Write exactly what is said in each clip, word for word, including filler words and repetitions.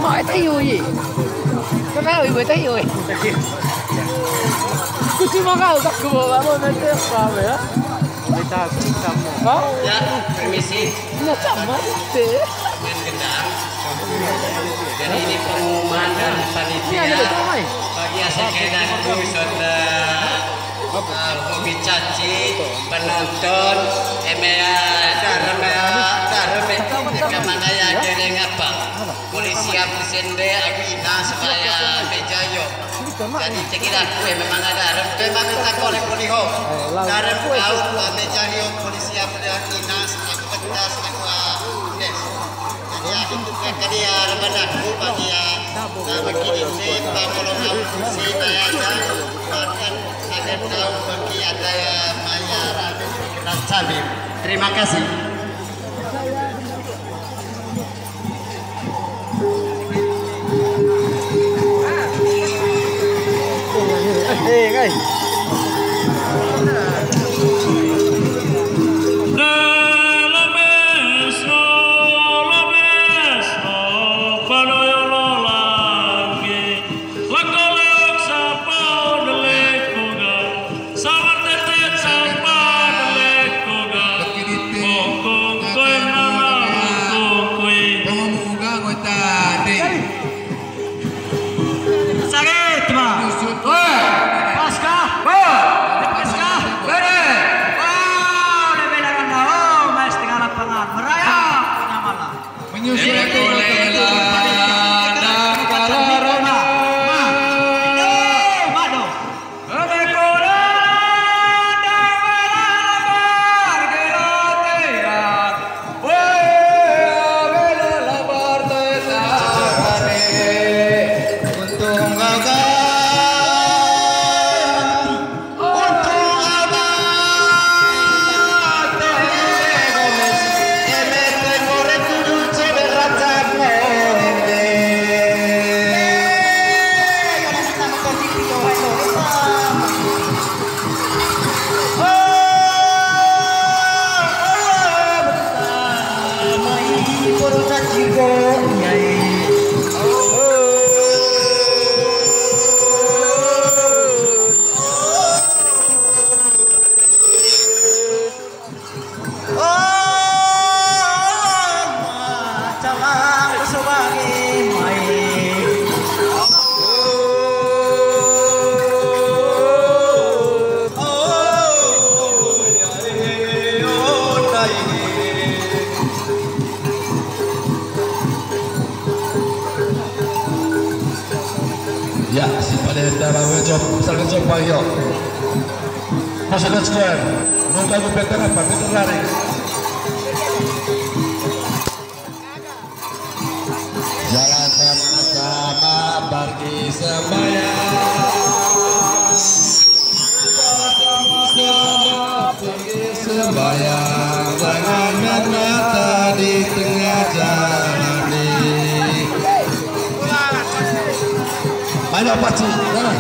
Mai ta yoi. Kau mai ta yoi. Kucing mau kau tak kau bawa mau nanti apa ya? Kita kita mau. Hah? Ya, permisi. Iya, sama deh. Dengan gendang. Jadi ini pengumuman dari panitia. Iya, iya, betul, Mai. Bagi asekedan ku sonda, eh, hobi caci, penonton, eme ya, darem ya, darem ya, kemana ya, gereng apa? Polisi apa sende, aku ina supaya meja yo. Jadi cekidang kue memang ada. Rem kue mami tak boleh kuliho. Darem kau mami jahio polisi apa dia inas aku pedas aku des. Jadi aku tuh kayak dia rebadanku bagi ya. Nah begini sih bang kalau kau sih naya aja. Bahkan ada tahu bagi ada ya maya rame. Terima kasih. Sakit, Pak. Pas kah? Pas kah? Bere. Oh, udah beda kan, oh, main setengah lapangan. Merayap, punya malam. Menyusul. Salah jawab, salah jawab, Pak Yo. Pasukan square. Nunggu aku betul apa? Betul lari. Jalan sama-sama pergi sembahyang. Sama-sama pergi sembahyang. Jangan lihat mata di tengah jalan ini. Ayo, Pak Cik. Nah.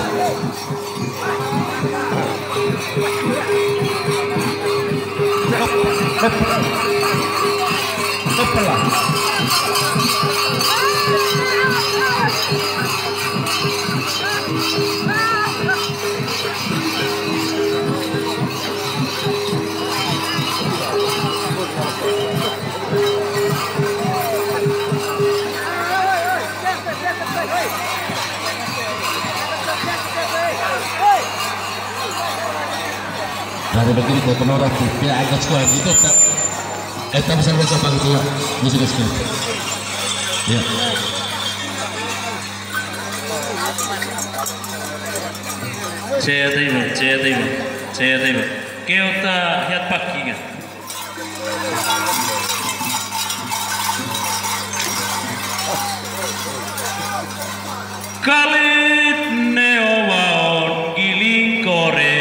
Dari begini ke penora tuh, dia angkat sekolah gitu, tak. Eh, tak bisa baca bang tua, bisa ke sekolah. Ya. Saya terima, saya terima, saya terima. Keu ta hiat paki kan? Kalit neo waon giling kore.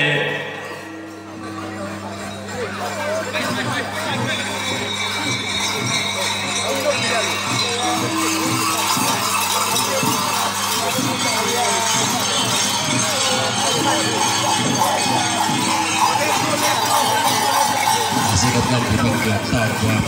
Asik kan, kita kelihatan, wah,